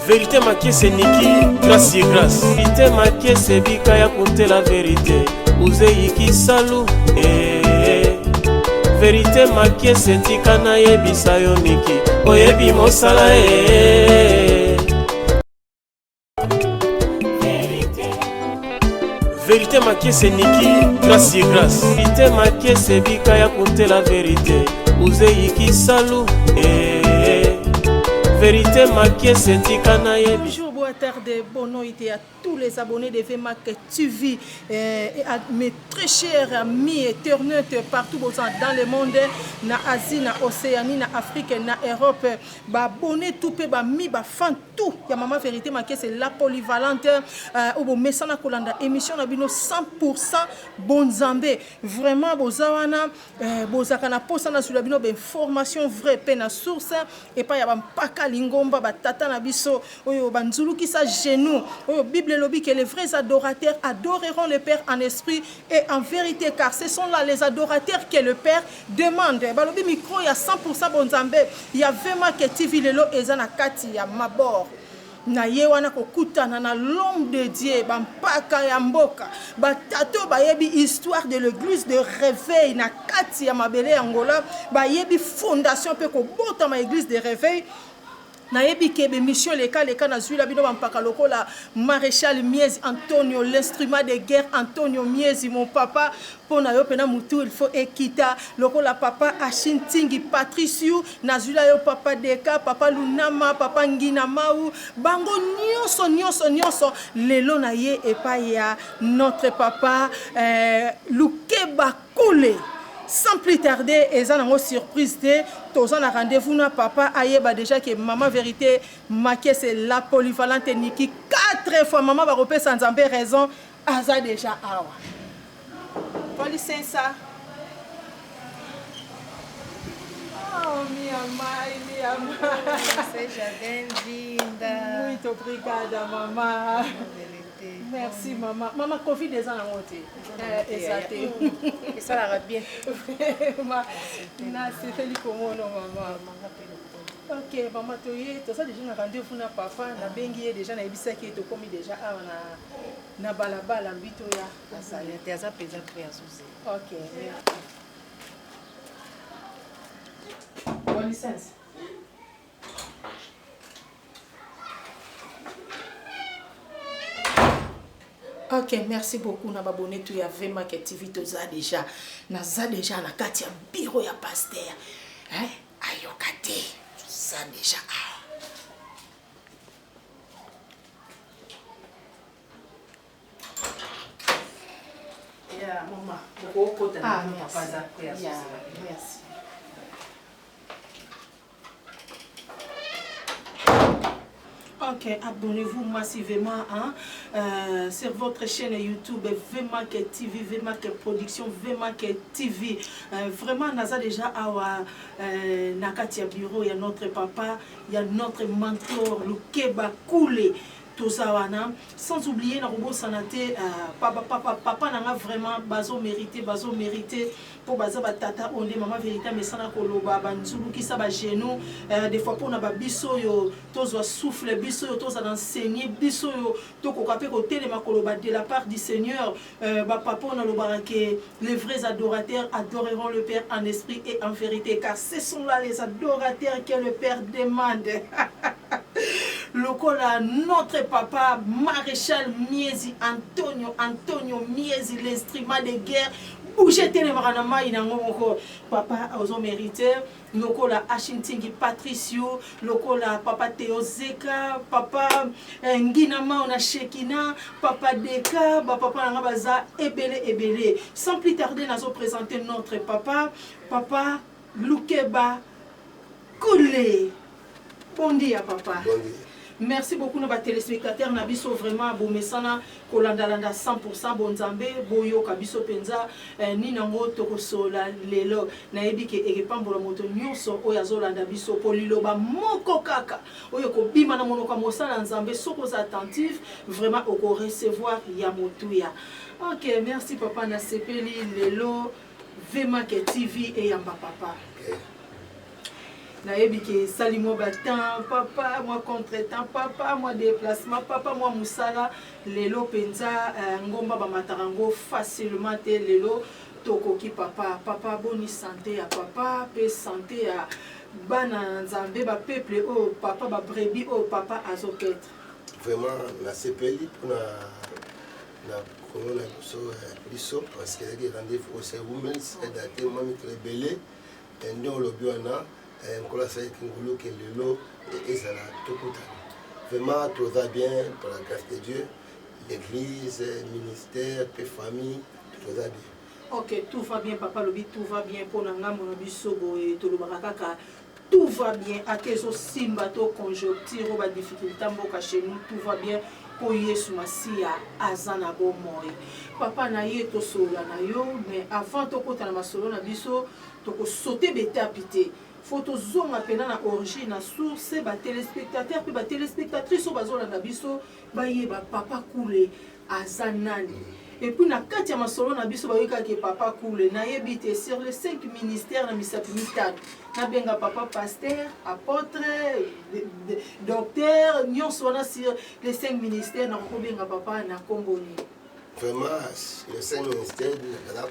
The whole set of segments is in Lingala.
Verite makiese niki grace ye grace. Verite makiese bika ya kuntela verite uzeyi kisalu eh. Verite makiese tika nayebisa yo niki oyebi mosala eh. Verite makiese niki grace ye grace. Verite makiese bika ya kuntela verite uzeyi kisalu eh. Verite makiese tika nayebi. Bonjour, boa tarde, bonne nuit à tous les abonnés de VMAC TV eh, et à mes très chers amis internautes partout dans le monde, na Asie, na Océanie, na Afrique, na Europe, ba abonnés tout pe ba mi ba fan tout ya mama verite makese la polyvalente euh, oyo bomesana kolanda émission na bino 100% bonzambe vraiment boza wana euh, bozalaka na mposa nazwila bino bainformation vrai mpe na source epai ya bampaka lingomba batata na biso oyo banzulukisa genou oyo bible elobi que les vrais adorateurs adoreront le père en esprit et en vérité car ce sont là les adorateurs que le père demande. Balobi micro ya 100% bonzambe ya Vemake TV lelo eza na kati ya mabor na ye wana kokutana na l'homme de Dieu, bampaka ya mboka, batato bayebi histoire de l'église de réveil na kati ya mabele ya Angola, bayebi fondation mpe kobotama église de réveil. Nayebi ke b'emission eleka leka nazuila bino ba mpaka lokola Marechal Miezi Antonio l'instrument de guerre Antonio Miezi mon papa mpo na yo pena mutu il faut ekita lokola papa Ashi Ntingi Patriciu nazuila yo papa Deka papa Lunama papa Ngina Mau bango nionso nionso nionso lelo na ye epai ya notre papa eh, Lukeba Kule. Sans plus tarder, eza nango surprise te, toza na rendez-vous na papa ayeba déjà que maman verite Makese la polyvalente Niki 4 fois maman bakopesa Nzambe raison aza déjà awa. Com licença. Oh, minha mãe, minha mãe. Seja bem-vinda. Muito obrigada, mamã. Merci mama. Mama Covid eza nango te. Eh, eza te. Esalaka bien. Vraiment. Nasepeli komona mama. Ok mama toye toza deja na rendez-vous na papa nabengi ye deja nayebisaki ye tokomi deja awa na na balabala mbi toya azali te aza mpenza mpe azozela. Ok. Bonne licence. Ok, merci beaucoup na babone tout ya VMAC TV toza déjà naza déjà na kati ya bureau ya pasteur hein ayoka te toza déjà awa Yeah, mama, okokota ah, na papa aza prêt yeah, azozela. merci. Ok, abonnez-vous massivement hein, euh, sur votre chaîne YouTube VMAC TV, VMAC Production, VMAC TV. Euh, vraiment, naza déjà awa euh, na kati ya bureau ya notre papa, ya notre mentor Lukeba Kule. Toza wana sans oublier na kobosana te euh, papa papa papa nanga vraiment bazo mériter bazo mériter po baza ba tata oyo nde mama verite amesana koloba ba nzulukisa ba genoux euh, des fois pona ba biso oyo tozwa souffle biso oyo tozala enseigner biso oyo tokoka pe kotelema koloba de la part du Seigneur euh, ba papa oyo nalobaka ke les vrais adorateurs adoreront le Père en esprit et en vérité car ce sont là les adorateurs que le Père demande lokola notre papa maréchal Miezi Antonio Antonio Miezi l'instrument de guerre bouge etelemaka na mai na yango moko papa ozo merite lokola ashintingi patricio lokola papa teo zeka papa eh, ngina mao na shekina papa deka bapapa na nga baza ebele ebele sans plus tarder nazo présenter notre papa papa lukeba kule Bon dia papa. Bon dia. Merci beaucoup na ba téléspectateurs na biso vraiment bomesana kolandalanda 100% bonzambe boyoka biso penza eh, nini yango tokosolola lelo nayebi ke ekepambola moto nyonso oyo azolanda biso po liloba moko kaka oyo ekobima na monoko ya mosala ya nzambe soki oza attentif vraiment okorecevoir ya motuya ok merci papa nasepeli lelo vmake tv eyamba papa okay. Nayebi ke esali mwa batemps, papa, mwa contretemps, papa, mwa déplacement, papa, mwa mosala. Lelo mpenza ngomba bamataka yango facilement te. Lelo tokoki papa. Papa, boni santé ya papa mpe santé ya bana na Nzambe, bapeuple oyo papa, babrebis oyo papa azopaître? Vraiment nasepeli mpona na komona biso parce que ezalaki rendez-vous oyo ewumeli, edate mwa mikolo ebele. Nde olobi wana, Nkolo asalaki ngolu ke lelo ezala tokutana. Vraiment toza bien par la grâce de Dieu, l'église, ministère mpe famille, toza bien. Ok, tout va bien. Papa alobi tout va bien. Mpo na ngambo na biso boye, tolobaka kaka tout va bien, ata ezosimba to conjoncture oyo, badifficulté mboka, chez nous tout va bien mpo Yesu Masiya aza na bomoi. Papa, na ye tosolola na yo, mais avant tokɔta na masolo na biso, tokosauter baétape te, fo tozonga mpena na origine, na source. Batéléspectateur mpe batéléspectatrice oyo bazolanda biso bayeba papa Kule aza nani. Et puis na kati ya masolo na biso bayokaki papa Kule, nayebi te, sur les cinq ministères na misapi mitano, nabenga papa pasteur, apôtre, docteur, nyonso wana, sur les cinq ministères nakokobenga papa na nkombo nini? Vraiment, les cinq ministères, naza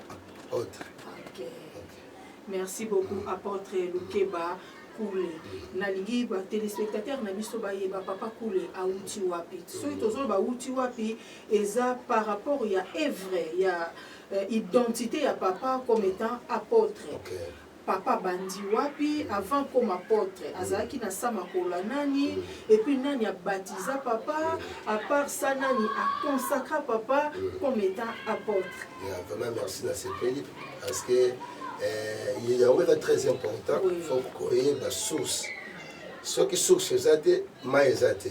apôtre. Ok. Merci beaucoup, apôtre Lukeba Kule. Nalingi batéléspectateur na biso bayeba papa Kule awuti wapi. Soki tozoloba awuti wapi, eza par rapport ya œuvre ya identité ya papa comme étant apôtre. Papa bandi wapi avant comme apôtre? Azalaki na sa makolo ya nani? Et puis nani abatiza papa? À part ça, nani aconsacra papa comme étant apôtre? Yeah, vraiment merci na sepeli parce que yango eza très important. Faut koyeba source. Soki source eza te, mai eza te.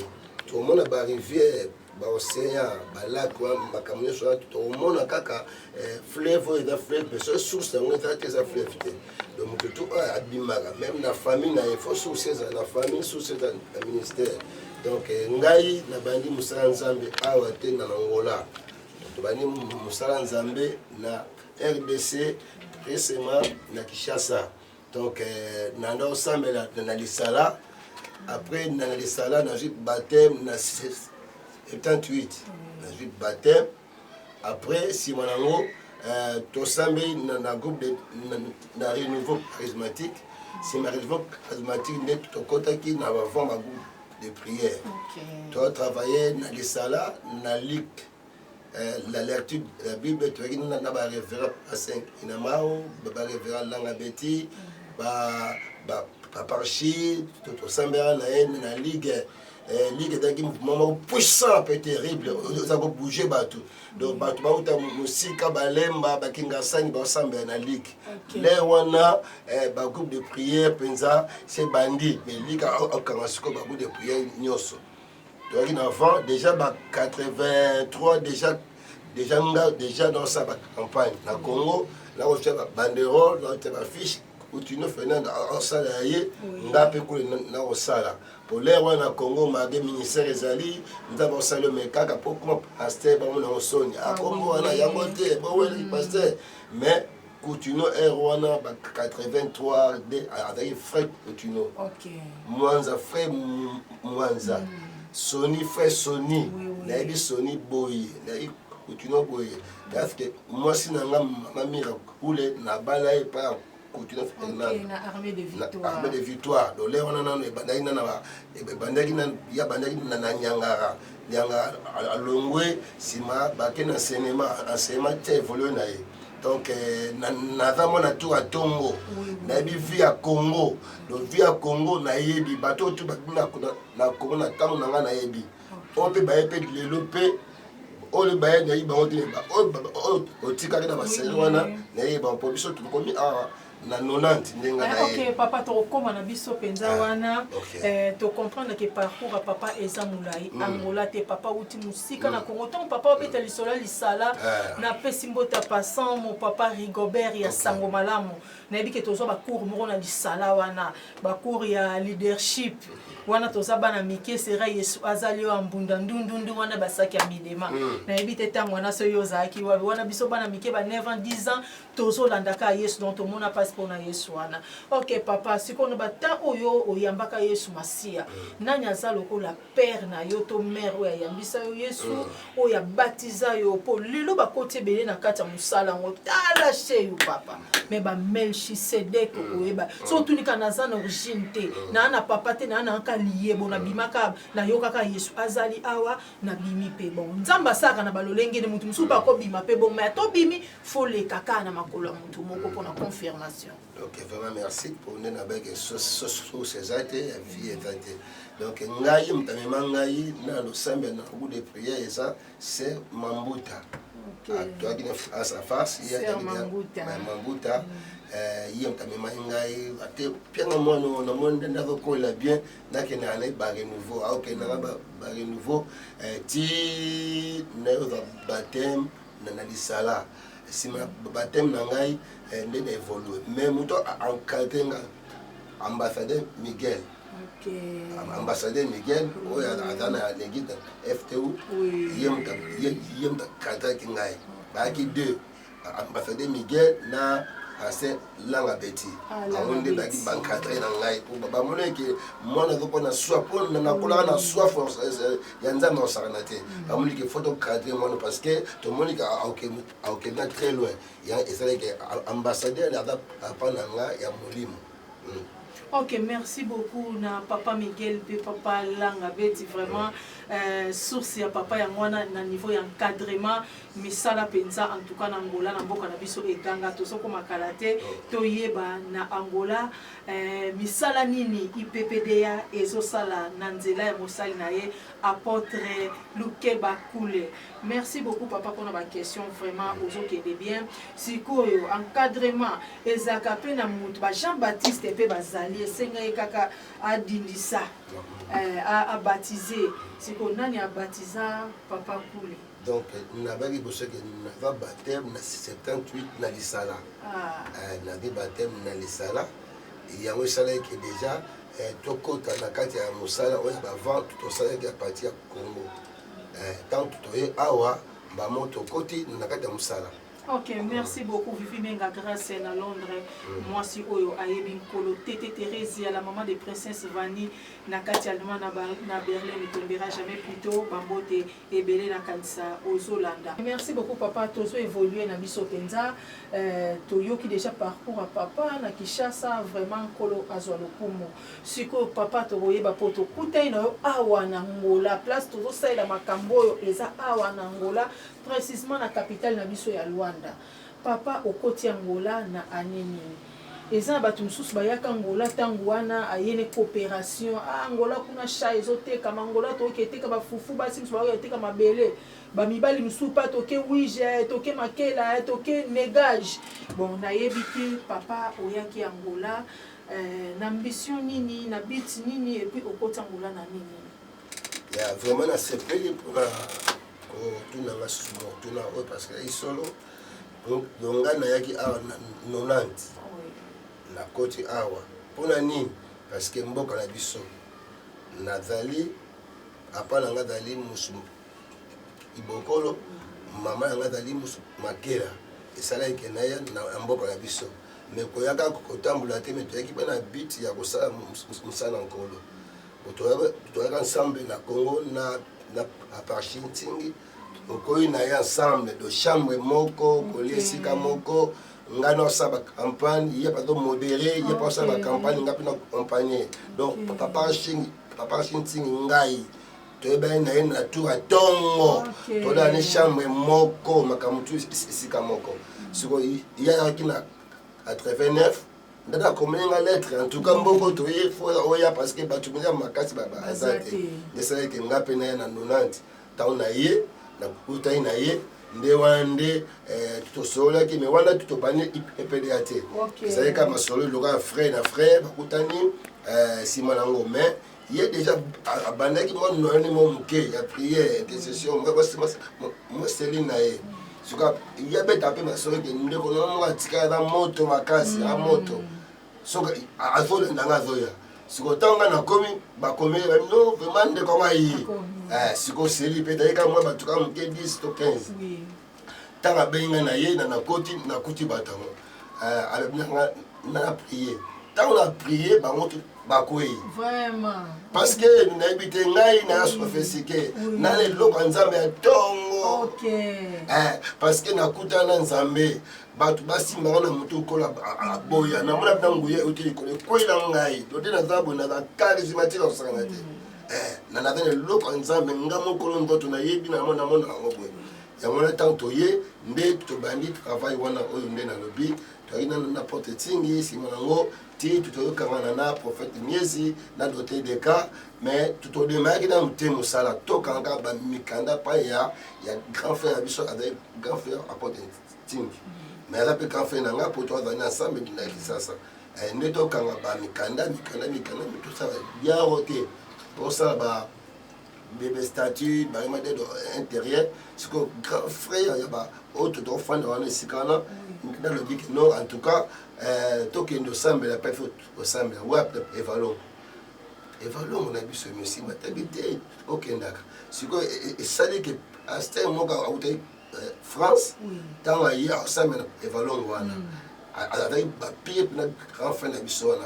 Tokomona barivière, baocéan, balac wana, makambo nyonso wana tokomona kaka fleuve oyo eza fleuve, mais soki source yango eza te, eza fleuve te. Donc moto tu oyo abimaka même na famille na ye, faut source ezala na famille, source eza na ministère. Donc ngai nabandi mosala Nzambe awa te, na Angola. Tobandi mosala Nzambe na RDC, précisément na Kinshasa. Donc nanda osambela na lisala. Après na lisala nazwi baptême na 78, nazwi baptême. Après nsima nango tosambeli na groupe na Renouveau charismatique. Nsima Renouveau charismatique nde tokɔtaki na bavant bagroupe de prière. Totravaille na lisala, na ligue, la lecture de la Bible. Toyaki na barévérend A5 Inamao, barévérend Langa Beti, baparchi, tosambelaka na ye na ligue. Ligue ezalaki mouvement moko puissant mpe terrible, oza kobouge bato. Donc bato bauta mosika, balemba, bakingasani, baosambela na ligue. L'heure wana bagroupe de prière mpenza se bandi, mais ligue akanga sikoyo bagroupe de prière nyonso. Toyaki na avant déjà ba 83, déjà nga déjà naosala bacampagne na Congo, nakotia babanderole, nakotia bafiche. Kutino Fernand osala ya ye, nga mpe kule nakosala polere wana na Congo. Malgré ministère ezali, Nzambe osala yo, mais kaka mpo kuma pasteur bamona yango soni, akombo wana yango te bowelaki pasteur. Mais Kutino aire wana ba 83 de azalaki frère Kutino Mwanza, frère Mwanza, Soni, frère Soni. Nayebi Soni boye, nayebi Kutino boye parce que mwasi na nga mama Mira Kule nabala ye epai ya Kutino Fernand na Armée de Victoire. Armée de Victoire. Donc l'heure wana nano ebandaki nana, ebandaki ya bandaki na Nyangara. Nyangara alongwe, nsima bake na enseignement, enseignement te évolue na ye. Donc naza mwana tour ya ntongo, nayebi vie ya Congo. Donc vie ya Congo nayebi bato oyo tu babimi na Congo na ntango na ngai, nayebi oyo mpe baye mpe lelo mpe oyo baye, nayebi bango te. Oyo otikaki na baseri wana, nayebi bango mpo biso tokomi awa na 90 ndenge na ye. Ok papa, tokokóma na biso mpenza wana. Tocomprendre ke parcours ya papa eza molai. Angola te, papa uti mosika na Congo. Ntango papa obeta lisolo ya lisala, napesi mbote ya passant mo papa Rigobert ya sango malamu. Nayebi ke tozwa bacours moko na lisala wana, bacours ya leadership. Wana toza bana mike sera Yesu azali oyo ambunda ndundundu wana basaki ya midema. Nayebi te ntango wana soki ozalaki wapi. Wana biso bana mike ba 9 ans 10 ans tozolanda kaka Yesu, donc tomona mpasi mpona Yesu wana. Ok papa, sikoyo na batemps oyo oyambaka Yesu Masiya, nani aza lokola père na yo to mère oyo ayambisa yo Yesu, oyo abatiza yo? Mpo lelo bakoti ebele na kati ya mosala yango, tala sheyu papa, me bamelchisedek okoyeba so otunika naza na origine te, naa na papa te, naa na kaka liyebo, nabimaka nayokaka Yesu azali awa, nabimi mpe bon. Nzambe asalaka na balolenge ne motu mosusu mpe akobima mpe bon, me atobimi fo leka kaka na makolo ya motu moko mpona confirmation. Ok, vraiment merci pour nde nabaki source eza te ya vie eza te. Donc ngai moto amema ngai na losambe na groupe de prière eza sœur Mambuta. Toyaki na face à face ye Mambuta, ye moto amemaki ngai ate pianga mwana oyo namoni nde nazokolela bien, nakendaka na ye barenouveau, aokendanga barenouveau ti nayozwa baptême na lisala. Nsima ya baptême na ngai nde na évolue, mais moto encadre nga ambassadeur Miguel. Ambassadeur Miguel oyo aza na l'église FTU, ye moto encadraki ngai. Bayaki deux, ambassadeur Miguel na pasteur Langa Beti. Bango nde bayaki baencadre na ngai po bamoni eke mwana azokola na soif, mpo nakolaka na soif ya Nzambe osakana te. Bamoni ke faut tocadre mwana parce que tomoni ke aokenda très loin. Ezalaki ambassadeur aza papa na nga ya molimo. Ok, merci beaucoup na papa Miguel pe papa Langa Beti, vraiment source ya papa yango wana na niveau ya encadrement misala penza en tout cas na Angola, na mboka na biso eganga tozokoma kala te toyeba na Angola misala nini IPPDA ezosala na nzela ya mosali na ye apôtre Lukeba Kule. Merci beaucoup papa mpona ba question, vraiment ozokende bien. Sikoyo encadrement ezalaka mpe na motu ba Jean Baptiste mpe bazali esengai kaka adindisa abatize. Sikoyo nani abatiza papa Kule? Donc nabaki liboso ke naza baptême na 78 na lisala. Nabi baptême na lisala, yango esalaki ke déjà tokota na kati ya mosala oyo ya bavente tosalaki ya parti ya Congo. Ntango toye awa mbamo tokoti na kati ya mosala. Ok, merci beaucoup Vivi Menga Grâce na Londres. Mwasi oyo ayebi nkolo Tete Theresia, la maman de princesse Vani na kati allemand na Berlin, ne tombera jamais plutôt bambote ebele na kanisa ozolanda. Merci beaucoup papa, tozo évoluer na biso penza. Toyoki déjà parcours à papa na Kinshasa, vraiment nkolo azwa lokumu. Sikoyo papa tokoyeba po tokutani na yo awa na Angola, place tozosalela makambo oyo eza awa na Angola, précisément na capitale na biso ya Luanda. Papa, okoti Angola na année nini? Eza na bato mosusu bayaka Angola ntango wana ayene coopération. Ah, Angola kuna sha ezotekama, Angola toyoki eteka bafufu, basi mosusu bayoki eteka mabele, bamibali mosusu pa toke wige, toke makela, toke negage. Bon, nayebi te papa oyaki Angola na ambition nini, na but nini, et puis okoti Angola na nini? Ya vraiment nasepeli mpona kotuna nga susu motuna oyo parce que esolo ngai nayaki awa na 90, nakoti awa mpona nini? Parce que mboka na biso nazali, papa na ngai azali musu ibokolo, mama na ngai azali musu makela. Esalaki ke naya na mboka na biso, me koyaka kotambola te, me toyaki mpe na but ya kosala mosala na nkolo. Toyaka ensemble na Congo na aparchi Ntingi, okoyi na ye ensemble do chambre moko, kolia esika moko. Ngai naosala bacampagne, ye bazo modéré, ye mpe osala bacampagne, ngai mpe na accompagne. Donc papa Ntingi ngai toyebani na ye na tour ya ntongo, tolala ne chambre moko, makambo tu esika moko. Sikoyo ye ayaki na 89 ndenge akomeli nga lettre, en tout cas mboko toye fo oya parce que bato mpenza makasi baza te. Esalaki nga mpe naya na 90. Ntango na ye nakutani na ye nde wana nde tosololaki, me wana tobandi IPPDA te, ezalaki kaka masolo eloka ya frère na frère bakutani. Nsima nango mais ye déjà abandaki mwa noyoni mwa moke ya prière, intercession, mwa seline na ye. Soki ye abeta mpe masolo ete ndeko na moko atikala na moto makasi a moto, soki azolenda nga azoya. Sikoyo ntango ngai nakomi, bakomi no vraiment ndeko yango aye. Eh, sikoyo seli mpe tayeka mwa bato kaka moke 10 to 15. Ntango abengi ngai na ye na nakoti, nakuti bato yango. Eh, alobi na ngai na prie. Ntango na prie bango bakwei. Parce que nayebi te ngai na sophistique na eloko ya Nzambe ya ntongo. Eh, parce que nakutana na Nzambe. Bato basimbaka na moto okola aboya namona mpe nguya euti likolo ekwela ngai dote naza boye naza charismatique akosakana te eh, na naza na eloko ya Nzambe nga mokolo nzoto nayebi namona namona yango boye. Yango wana ntango toye nde tobandi travail wana oyo nde nalobi toyaki nano na porte etingi nsima nango ti toyokangana na prophète Miezi na dote deka mais todemayaki nanu te mosala tokanga bamikanda pa ya grand frère ya biso azali grand frère aporte tingi mais aza mpe grand frère na nga po toazali na ensemble na Kinshasa. Eh, nde tokanga bamikanda mikanda mikanda tosala biaro te tosala ba bebe statut bayema de intérieur. Sikoyo grand frère ya ba oyo totofanda wana esika wana nalobi ke non, en tout cas euh, tokende osambela mpe fo osambela wapi? Evalongo, evalongo na biso mesi batabi te okendaka. Sikoyo esali ke aster moko autaki France, ntango aye asambela evalongo wana azalaki bapire mpena grand frère na biso wana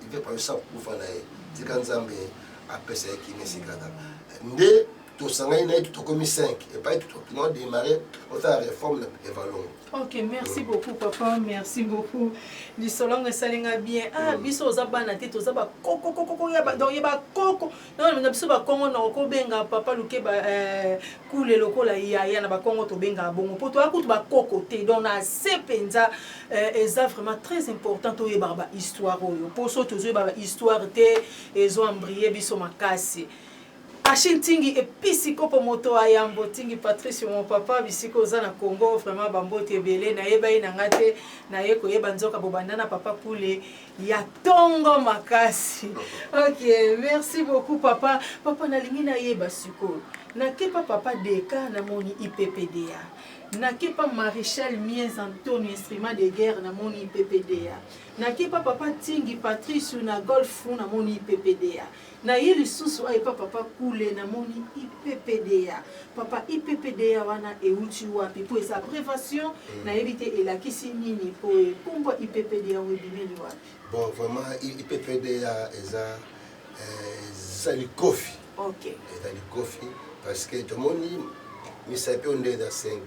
ive parisa kufa na ye, tika Nzambe apesa ye kimia esika kaka nde tosangani na ye tokomi 5 epai tokina démarrer osala réforme na evalongo. Ok, merci beaucoup papa, merci beaucoup. Lisolo esalinga bien. Ah, biso oza bana te, toza ba koko koko ya ba donc ya ba koko. Non, na biso ba Kongo na kobenga papa Lukeba eh, kule lokola yaya na ba Kongo tobenga bongo. Po to akutu ba koko te. Donc na se penza eh, eza vraiment très important toyeba ba histoire oyo. Po so tozoyeba ba histoire te ezo embryer biso makasi. Achille Ntingi episi kopo moto ayambo Ntingi Patrice mon papa bisika oza na Congo vraiment bambote ebele nayeba ye na nga te naye koyeba nzoka bobanda na papa Kule ya tongo makasi. Ok, merci beaucoup papa. Papa nalingi nayeba sikoyo nakepa papa Deka namoni IPPDA, nakepa Maréchal Miez Antonio instrument de guerre namoni IPPDA, nakepa papa Ntingi Patrice na Golf namoni IPPDA, naye lisusu ayepa papa Kule namoni IPPDA. Papa, IPPDA wana euti wapi? Po eza abréviation, nayebi te elakisi nini, po ekombo IPPDA oyo ebimeli wapi? Bon, vraiment IPPDA eza eza likofi. Eza likofi parce que tomoni misapi oyo nde eza 5.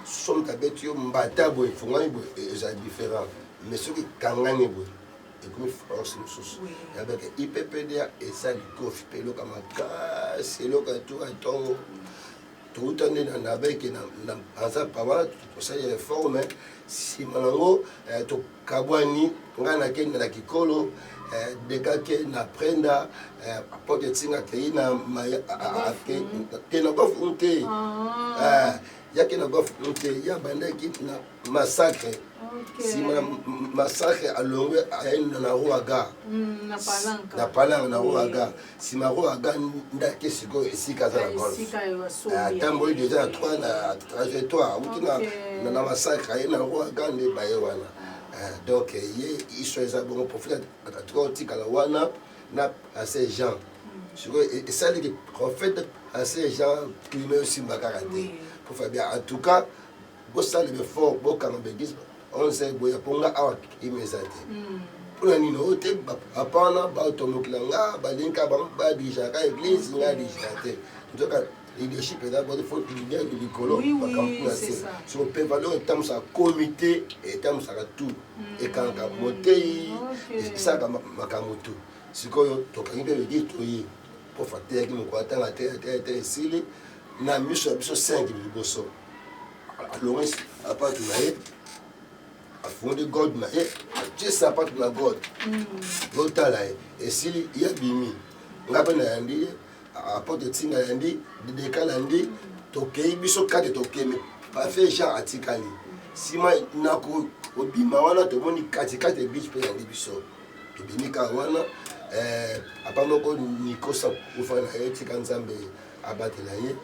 So moto abeti yo mbata boye efungwami boye eza différent, mais soki ekangani boye ekomi force mosusu. Yabeke IPPDA eza likofi mpe eloko ya makasi, eloko ya tour ya ntongo. Touta nde na beke na aza pa wana tosali réforme nsima nango tokabwani. Ngai nakende na kikolo, dekake na prenda apote etinga akei na ke na golf te, yake na golf te, ya bandaki na massacre. Nsima na massacre alongwe aye na Ruaga, na Palanga na Ruaga. Nsima Ruaga ndake sikoyo esika aza na golf, atamboli deja na trois na trajectoire awuti na massacre aye na Ruaga nde baye wana. Donc ye histoire eza bongo. Prophète atuka otikala wana na ase Jean. Sikoyo esaliki prophète ase Jean klima osimba kaka te po Fabien. En tout cas bosala effort bokanga baeglise 11 boya mpo nga awa kimia eza te. Mpona nini? Oyo te papa wana batomokela nga balingi bango badirigeaka église, nga dirigeaka te. Nzoka leadership eza bode faut leader likolo makambo na se. So mpe valeur etambwisaka comité, etambwisaka tout, ekangaka motei, esalaka makambo tout. Sikoyo tokangi mpe église toye po ateyaki mokolo atanga te te te esili na miso ya biso 5 liboso. Alongwe sapatu na ye, afundi god na ye, atie sapatu na god lotala ye esili ye abimi. Nga mpe nayambi ye, apote etinga yandi deka nandi tokei biso kate tokemi pafe Jean atikali nsima na kobima wana tomoni katikati eglise mpe yandi biso tobimi kaka wana. Apa moko nikosa kufa na ye, tika Nzambe abatela ye,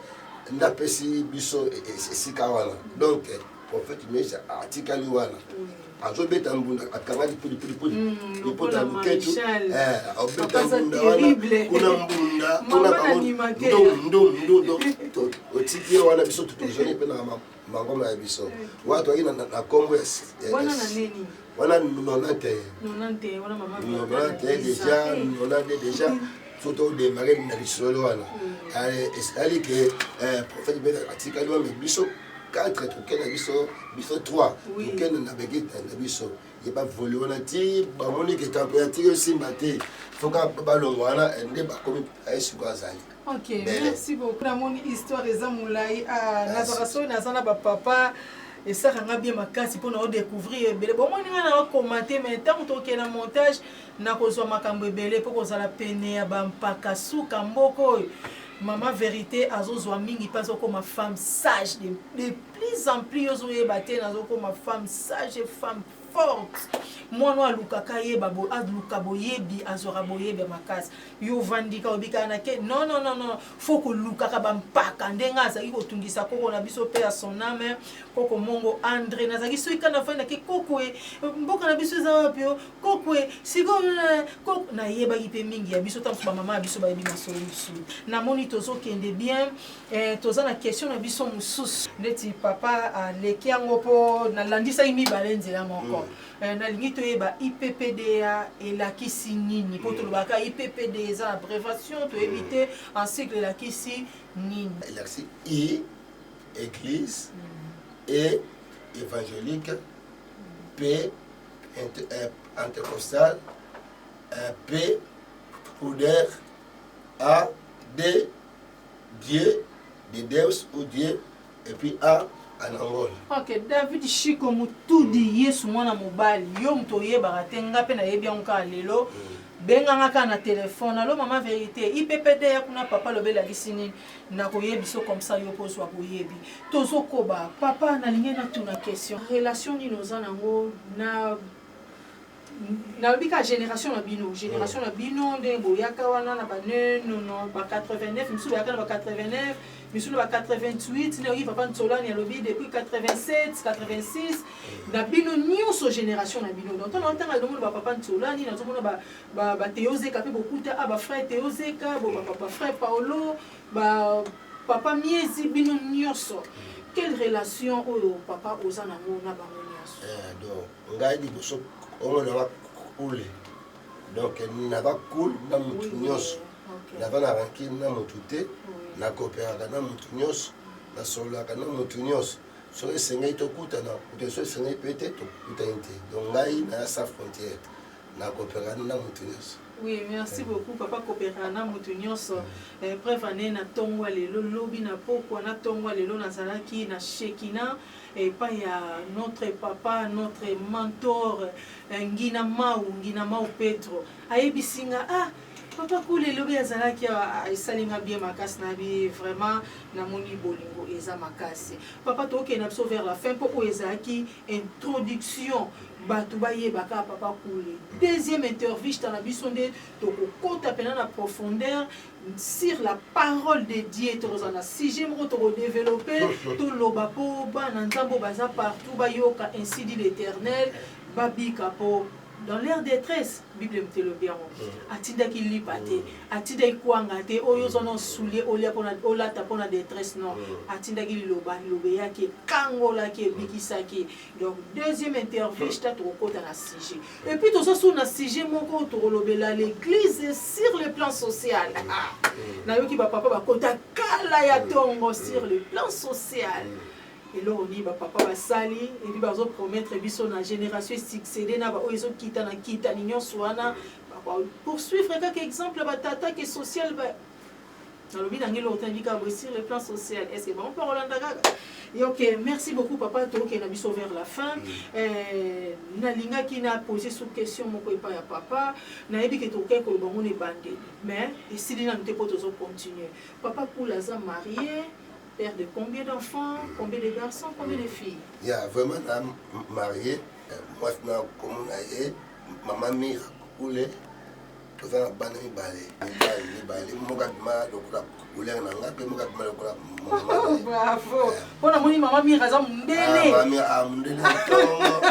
nde apesi biso esika wana. Donc prophète Moïse atikali wana. Azobeta mbunda, akangaki pulipulipuli lipota ya luketu, abeta mbunda wana kuna, mbunda kuna bango ndo ndo ndo. Otiki ye wana, biso tozali mpe na mangoma ya biso wana, toyaki na kombo ya wana 91, 91 déjà, 92 déjà. Faut todémarrer na lisolo wana. Esali ke prophète mpe atikali wana, biso 4 tokende, biso 3 tokende na bekita na biso. Ye bavoli wana ti bamoni ke température esimba te, foka balongo wana nde bakomi aye sikoyo azali. Ok, merci beaucoup. Namoni histoire eza molai. Nazwaka soki naza na bapapa, esalaka bien makasi mpona odécouvrir ebele. Bomoni nga na okoma te, mais ntango tokende na montage, nakozwa makambo ebele mpo kozala pene ya bampaka suka mboka oyo. Mama Vérité azozwa mingi mpe azokoma femme sage de plus en plus. Ozoyeba te, nazokoma femme sage et femme forte. Mwana oyo alukaka yeba, aluka boyebi, azwaka boyebi ya makasi. Yo ovandika, obikaka na ke non, non, non, non, faut kolukaka bampaka. Ndenge azalaki kotungisa koko na biso mpe ya son âme, koko Mongo André, nazalaki soki kaka nafandi nake: "Koko e, mboka na biso eza wapi?" O koko e, sikoyo koko nayebaki mpe mingi ya biso. Ntango bamama ya biso bayebi masolo mosusu, namoni tozokende bien. Toza na question na biso mosusu neti papa aleki yango mpo nalandisaki mibale nzela moko. Nalingi toyeba IPPDA elakisi nini, mpo tolobaka IPPD eza na abréviation, toyebi te en sigle elakisi nini. Elakisi I, église, E, évangélique, P, pentecostal, P, poder, A, D, Dieu, de Deus ou Dieu, et puis A, en Angola. Ok, David Shiko Mutudi, Yesu mwana mobali, yo moto oyebaka te, nga mpe nayebi yango kaka lelo. Benganga kaka na telefone: "Alo mama Vérité, IPPD ya kuna, papa lobi elakisi nini?" Nakoyebi so comme ça yo kozwa boyebi. Tozokoba, papa, nalingi natuna question: relation nini oza nango na, nalobi kaka génération na bino, génération na bino, ndenge boyaka wana na banenono ba 89, misusu boyaka na ba 89, misusu na ba 88, nde oki papa Nsolani alobi depuis 87, 86, na bino nyonso, génération na bino. Donc ntango ntanga nazomona bapapa Nsolani, nazomona bateozeka mpe bokuta a bafrère Teozeka, bafrère Paolo, bapapa Miezi, bino nyonso, quelle relation oyo papa oza nango na bango nyonso? Donc ngai liboso omonanga kule, donc naza cool na motu nyonso, naza na rancune na motu te, nakopéraka na motu nyonso, nasololaka na motu nyonso. Soki esengeli tokutana, kuta, soki esengeli mpe te, tokutani te. Donc ngai naya sans frontière, nakopéraka na motu nyonso. Oui, merci beaucoup papa. Kopera na motu nyonso. Preuve ane na ntongo ya lelo, lobi na pokwa na ntongo ya lelo, nazalaki na Shekina epai ya notre papa, notre mentor, Ngina Mau, Ngina Mau Petro. Ayebisi nga: "Ah, papa Kule elobi azalaki awa." Esalinga bien makasi na bi, vraiment namoni bolingo eza makasi. Papa, tokokende na biso vers la fin, mpo oyo ezalaki introduction, bato bayebaka papa Kule. Deuxième interview na biso nde tokokota mpena na profondeur sur la parole de Dieu. Tokozala na sujet moko, tokodévelopper, toloba mpo bana Nzambe oyo baza partout bayoka ainsi dit l'Éternel, babika. Mpo dans leur détresse, Bible moto elobi yango, atindaki lipa te, atindaki kwanga te oyo oza na soulier olia mpona olata mpona détresse, non, atindaki liloba. Liloba eyaki, ekangolaki, ebikisaki. Donc deuxième interview ta tokokota na sujet, et puis toza sur na sujet moko, tokolobela l'église sur le plan social. Nayoki bapapa bakota kala ya ntongo sur le plan social, eloko nini bapapa basali, et puis bazopromettre biso na génération esuccéder na baoyo ezokita na kitani nyonso wana, poursuivre kaka exemple ya batata ke social. Nalobi nangi eloko te, nayebi kaka boye sur le plan social, est ce que bango mpe kolanda kaka? Ok, merci beaucoup papa. Tokokende na biso vers la fin. Nalingaki na pose sous question moko epai ya papa. Nayebi ke tokokaki koloba ngo na ebandeli, mais esili nanu te mpo tozocontinue. Papa Kula aza marié, père de combien d'enfants, combien de garçons, combien de filles? Ya, vraiment na marié, mwasi na komona ye mama Mira Kule. Toza na bana mibale, mibali mibale, moko abima lokola couleur na nga mpe moko abima lokola mama. Bravo, mpo namoni mama Mira aza mondele. Mondele ntongo.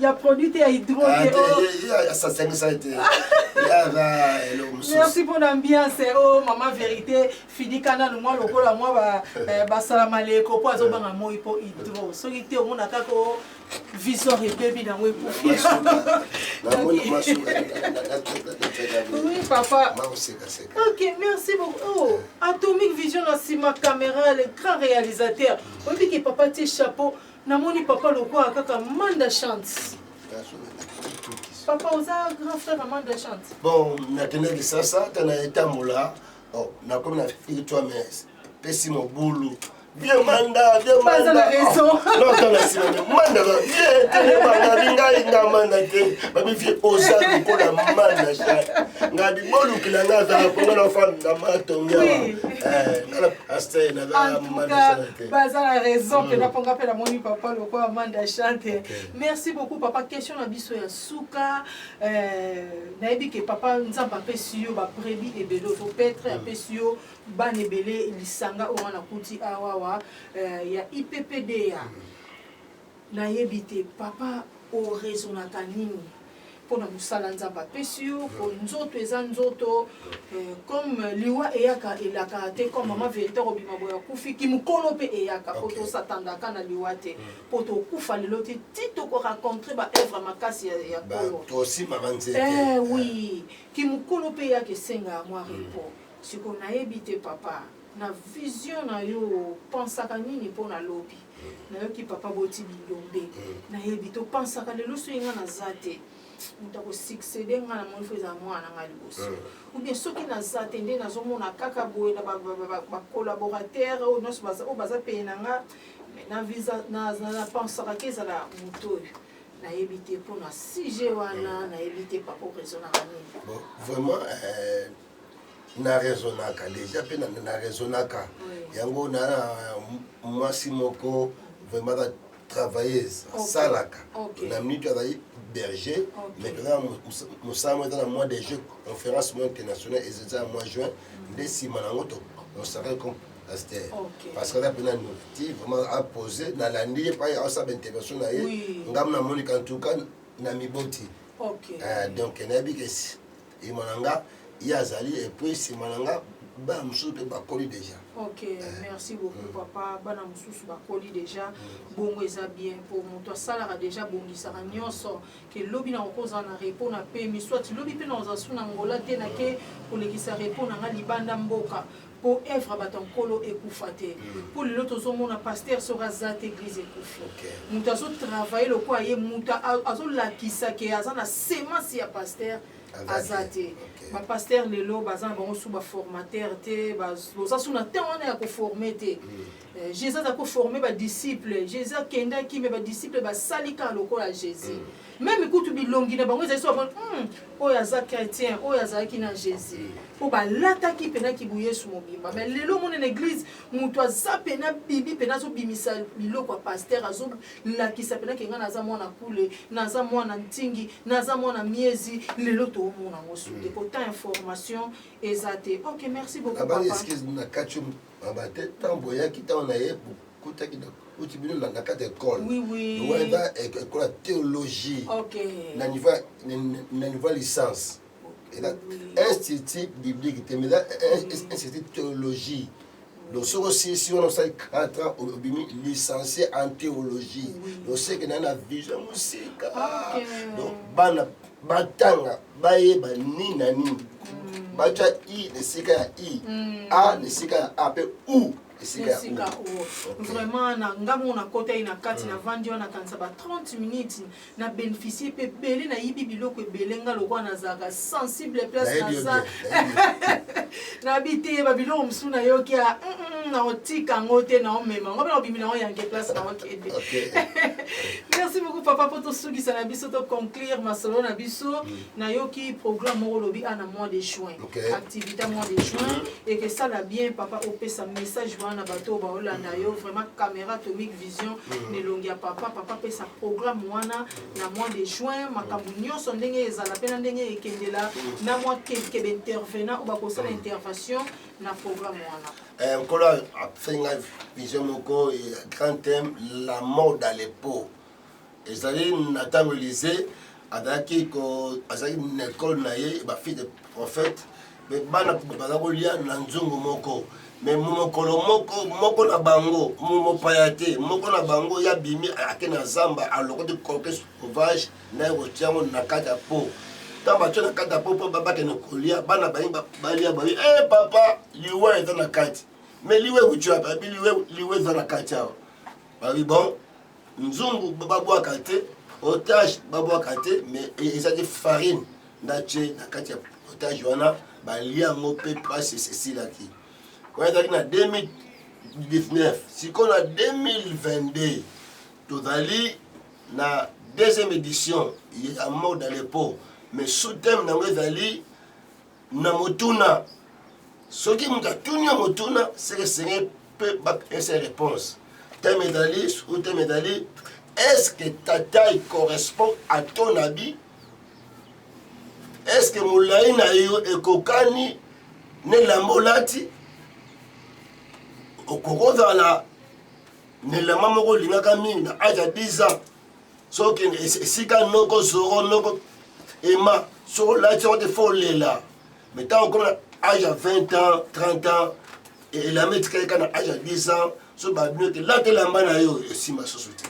Ya produit te, ya hydro te. Oh. Asasangisa te, yaza eloko mosusu. Merci mpo na ambiance. O oh, mama vérité, finika nanu mwa lokola mwa basala maleko mpo azobanga moi mpo hydro. Soki te, omona kaka o visor ebebi nango, ekufi. Oui papa, ok, merci beaucoup. Oh, Atomic Vision na nsima caméra, le grand réalisateur. Oyebi ke papa tie chapeau, namoni papa lokola kaka Manda Chante. Papa, oza grand frère Amanda Chante? Bon, nakendaki sasa ta na etambola. Oh, nakomi na victoire, mais pesi mobulu. Vieux Manda, vieux Manda. Manda. Raison. Non, tala nsima me Manda ba vieux te Manda bingai nga Manda te. Babi vieux oza lokola Manda cha. Nga bibolukila nga azala mpo nga nafanda na matongi awa. Eh, nga na pasteur naza Manda sana te. Baza na raison mpena mpo nga mpe namoni papa lokola Manda Chante. Merci beaucoup papa. Question na biso ya suka, nayebi ke papa, Nzambe apesi yo babrebis ebele, ozopaître, apesi yo bana ebele. Lisanga oyo wana nakuti awawa ya IPPDA, nayebi te papa oraisonnaka nini mpona mosala Nzambe apesi yo, po nzoto eza nzoto, comme liwa eyaka elaka te, comme mama vérité kobima boye akufi, kimokolo mpe eyaka, po tosatandaka na liwa te, mpo tokufa lelo te ti tokorencontre baœuvre makasi ya Kolo. Tosimaka nzete. Oui, kimokolo mpe eyaka, esengaka mwa repos. Sikoyo nayebi te papa, na vision na yo opensaka nini mpo na lobi? Nayoki papa boti bilombe, nayebi topansaka lelo soki nga naza te, moto akosuccéder nga, na moni fo ezala mwana na nga liboso, ou bien soki naza te, nde nazomona kaka boye na bacollaborateur oyo nyonso oyo baza pene na nga, napensaka ke ezala moto oyo. Nayebi te mpona sujet wana, nayebi te papa oraisonnaka nini? Bon, vraiment, na raisonnaka déjà mpe na raisonnaka yango. Na mwasi moko vraiment aza travailleuse, asalaka na minute, azali berger, mais toza mosala mo eza na mois de juin, conférence mo internationale eza na mois juin, nde nsima na yango toconsacre comme pasteur, parce que aza mpena noti vraiment apose. Nalandi ye pai asala baintervention na ye, ngam namonika en tout cas na miboti. Donc nayebi ke nsima na nga ye azali, et puis nsima na nga bana mosusu mpe bakoli déjà. Ok, merci beaucoup papa. Bana mosusu bakoli déjà, bongo eza bien mpo moto asalaka déjà, bongisaka nyonso ke lobi na kokozala na repos na pemi, soit lobi mpe na kozala su na Ngola te, nake kolekisa repos na nga libanda mboka, mpo œuvre bato ya Nkolo ekufa te. Mpo lelo tozomona pasteur soki aza te, église ekufi. Moto azotravaille lokola ye, moto azolakisa ke aza na semence ya pasteur aza te. Bapasteur lelo baza na bango su baformateur te, boza su na temps wana ya koforme te. Jésus aza koforme badisciple. Jésus akendaki, me badisciple basali kaka lokola Jésus. Même kutu bilongi na bango ezali so bamoni oyo aza chrétien, oyo azalaki na Jésus, mpo balataki mpena kibu Yesu mobimba. Mais lelo omoni na église, moto aza mpena bibi mpena azobimisa biloko ya pasteur, azolakisa mpena ke ngai naza mwana kule, naza mwana ntingi, naza mwana miezi. Lelo toomona yango su te, po temps information eza te. Ok, merci beaucoup papa. Excuse na kati maba te, ntango boyaki, ntango na ye kutaki kuti bino na kati ya école. Oui. Eza école ya théologie na niveau ya licence. Eza institut biblique te, mais eza institut théologie. Donc soki osilisi wana, osali 4 ans, obimi licencié en théologie. Donc seke na na vision mosika. Donc bana batanga, bayeba nini na nini, batya i na esika ya i, a na esika ya a, mpe u esika ya u. Vraiment, na ngambo nakotaki na kati, navandi wana, nakanisa ba 30 minutes, na bénéficie mpe ebele, nayibi biloko ebele. Nga lokola nazalaka sensible, place naza nayebi te, babiloko mosusu nayoki ya naotika yango te, naomema yango mpe naobimi nango yanke place naokende. Merci beaucoup papa. Mpo tosukisa na biso, toconclure masolo na biso, nayoki programme moko olobi a na mois de juin, activité mois de juin ekesala bien. Papa, opesa message wana na bato oyo baolanda yo vraiment, caméra Atomique Vision na elongi ya papa. Papa, apesa programme wana na mois de juin, makambo nyonso ndenge ezala mpe na ndenge ekendela, na mwa quelque baintervenant oyo bakosala intervention na programme wana. Nkolo asenga vision moko ya grand thème, la mort dans les peaux. Ezali na ntango Elize azalaki ko azalaki na ekole na ye ba fille de prophète me bana baza kolia na nzungu moko me mokolo moko moko na bango mopaya te moko na bango ya bimi ake na zamba alokoti coque sauvage naye kotia yango na kati ya po ntango batye na kati ya po mpo bakende kolia bana bayi balia bayi e papa liwa eza na kati me liwa ekuti wapi abi liwa eza na kati awa babi bon nzungu babwaka te otage babwaka te mais ezalaki farine ndatie na kati ya otage wana balia yango mpe mpasi esilaki wana ezalaki na 2019 sikoyo na 2022 tozali na deuxième édition ya mort dans le pot mais sous thème na yango ezali na motuna soki moto atuni yo motuna seke esengeli mpe bapesa réponse thème ezali sous thème ezali est ce que ta taille correspond à ton habit est ce que molai na yo ekokani na elamba olati okokozala na elamba moko olingaka mingi na age ya 10 ans soki okende esika noko zoro noko ema soki olati yango te fo olela mais ntango okomi na age ya 20 ans 30 ans elamba etikali kaka na age ya 10 ans so babino ete lata elamba na yo esimba susu te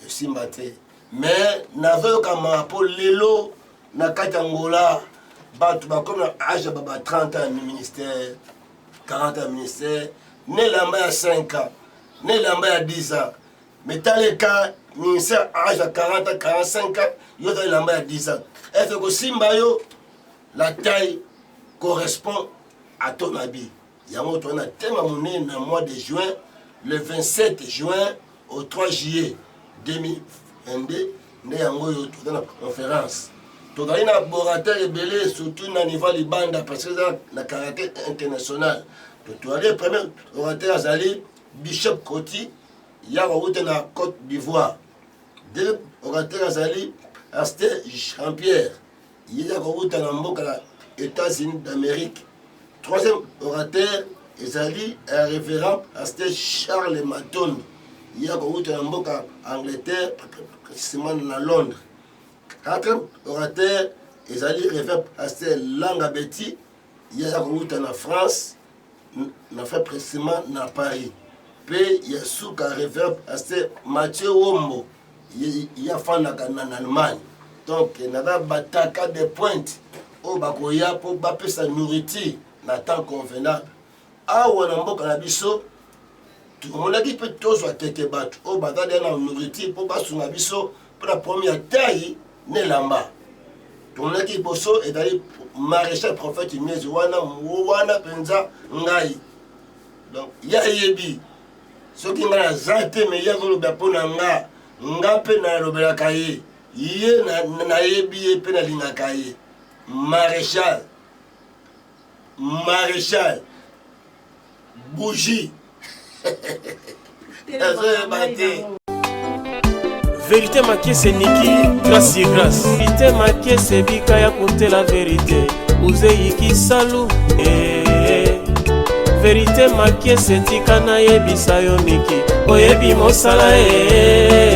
esimba te mais nazoyoka mawa mpo lelo na kati ya ngola bato bakomi na age ya baba 30 ans ya ministère 40 ans ya ministère na elamba ya 5 ans na elamba ya 10 ans mais tala eka ministère age ya 40 ans 45 ans yo oza elamba ya 10 ans est ce kosimba yo la taille correspond à ton habit yango toza na thème monene na mois de juin le 27 juin au 3 juillet 2022 nde yango oyo toza na conférence tozali na orateur ebele surtout na niveau ya libanda parce que eza na caractère international tozali premier orateur azali bishop Koti ya kowuta na Côte d'Ivoire deuxième orateur azali pasteur Jean Pierre ye ya kowuta na mboka na États-Unis d'Amérique troisième orateur ezali révérend pasteur Charles Matondo ye ya kowuta na mboka Angleterre précisément na Londres quatrième orateur ezali révérend pasteur Langa Betty ye ya kowuta na France na fait précisément na Paris mpe ya suka révérend pasteur Mathieu Wombo ye afandaka na Allemagne donc naza bataka de pointe oyo bakoya mpo bapesa nourriture na temps convenable awa na mboka na biso tomonaki mpe tozwa teke bato oyo baza deya na nourriture mpo basunga biso mpona problème ya taille na elamba tomonaki liboso ezali maréchal prophète miezi wana wana mpenza ngai donc ye ayebi soki ngai naza te me ye azoloba mpo na nga nga mpe nalobelaka ye ye nayebi ye mpe nalingaka ye maréchal maréchal bougie nazoyeba te Verite makiese niki grâce ye grâce Verite makiese bika ya kuntela verite uzeyi kisalu eh, eh. Verite makiese tika nayebisa yo miki oyebi mosala eh.